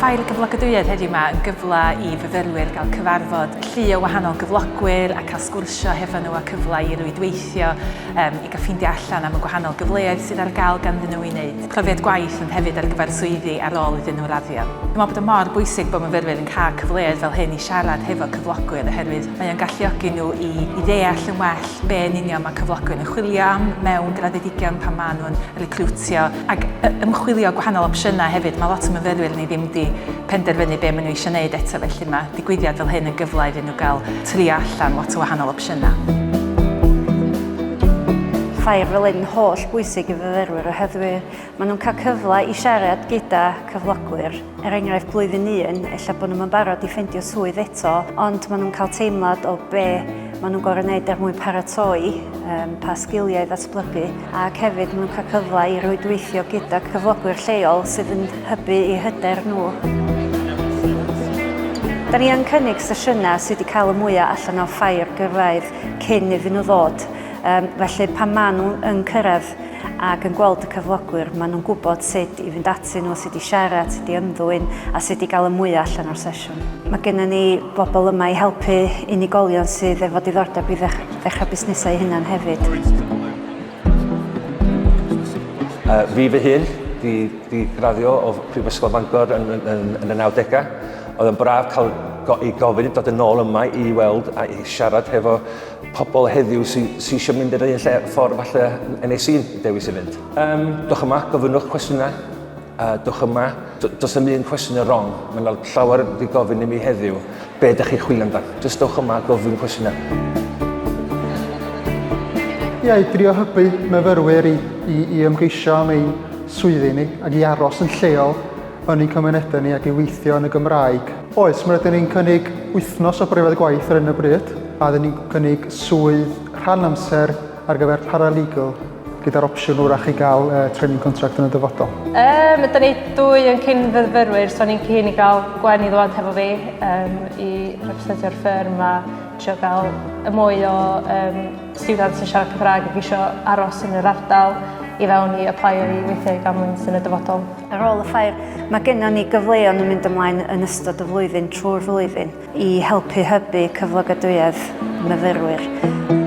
Ffair Gyflogadwyedd heddiw 'ma yn gyfle i fyfyrwyr gael cyfarfod llu o wahanol gyflogwyr a cael sgwrsio hefo nhw a cyfle i rwydweithio um, i gael ffeindio allan am y gwahanol gyfleoedd sydd ar gael ganddyn nhw i wneud profiad gwaith ond hefyd ar gyfer swyddi ar ôl iddyn nhw raddio. Dwi'n meddwl bod o mor bwysig bod myfyrwyr yn cael cyfleoedd fel hyn i siarad hefo cyflogwyr oherwydd mae o'n galluogi nhw i, i ddeall yn well be yn union mae cyflogwyr yn chwilio am mewn graddedigion pan maen nhw'n recriwtio ac ymchwilio gwahanol opsiynau hefyd. Mae lot o myfyrwyr ni ddim wedi penderfynu be maen nhw eisiau gwneud eto, felly mae digwyddiad fel hyn yn gyfle iddyn nhw gael trio allan lot o wahanol opsiynau. Ffair fel hyn yn holl bwysig i fyfyrwyr oherwydd maen nhw'n cael cyfle i siarad gyda cyflogwyr. Er enghraifft blwyddyn un, ella bod nhw'm yn barod i ffeindio swydd eto, ond maen nhw'n cael teimlad o be maen nhw'n gorfod wneud er mwyn paratoi, um, pa sgiliau i ddatblygu, ac hefyd maen nhw'n cael cyfle i rwydweithio gyda cyflogwyr lleol sydd yn hybu eu hyder nhw. Da ni yn cynnig sesiynau sydd wedi cael y mwyaf allan o ffair gyrfaoedd cyn iddyn nhw ddod. Um, felly pan maen nhw yn cyrraedd ac yn gweld y cyflogwyr, maen nhw'n gwybod sut i fynd atyn nhw, sut i siarad, sut i ymddwyn a sut i gael y mwyaf allan o'r sesiwn. Mae gennym ni bobl yma i helpu unigolion sydd efo diddordeb i ddechrau busnesau eu hunain hefyd. Uh, fi fy hun, di, di graddio o Prifysgol Bangor yn, yn, yn, yn y 90au. Oedd yn braf cael go, i gofyn i dod yn ôl yma i weld a i siarad hefo pobl heddiw sy'n sy eisiau mynd i'r un lle ffordd falle nes i'n dewis i fynd. Um, dwch yma, gofynnwch cwestiynau, uh, dwch yma. Does dim un cwestiwn yn wrong. Mae yna llawer wedi gofyn i mi heddiw, be ydych chi'n chwilio amdan? Jyst dwch yma, gofyn cwestiynau. Ia, i drio hybu myfyrwyr i, i, i ymgeisio am ein swyddi ni ac i aros yn lleol yn ein cymunedau ni ac i weithio yn y Gymraeg. Oes, mae rydyn ni'n cynnig wythnos o brofiad gwaith ar hyn o bryd, a rydyn ni'n cynnig swydd rhan amser ar gyfer paralegal gyda'r opsiwn wrach i gael uh, training contract yn y dyfodol. Um, da ni dwy yn cyn fyfyrwyr, so ni'n keen i gael Gwen i ddod hefo fi um, i representio'r ffyrm a trio gael y mwy o um, students yn siarad Cymraeg ac eisiau aros yn yr ardal i fewn i applio i weithio i Gamlins yn y dyfodol. Ar ôl y ffair, mae gennon ni gyfleon yn mynd ymlaen yn ystod y flwyddyn, trwy'r flwyddyn, i helpu hybu cyflogadwyedd myfyrwyr.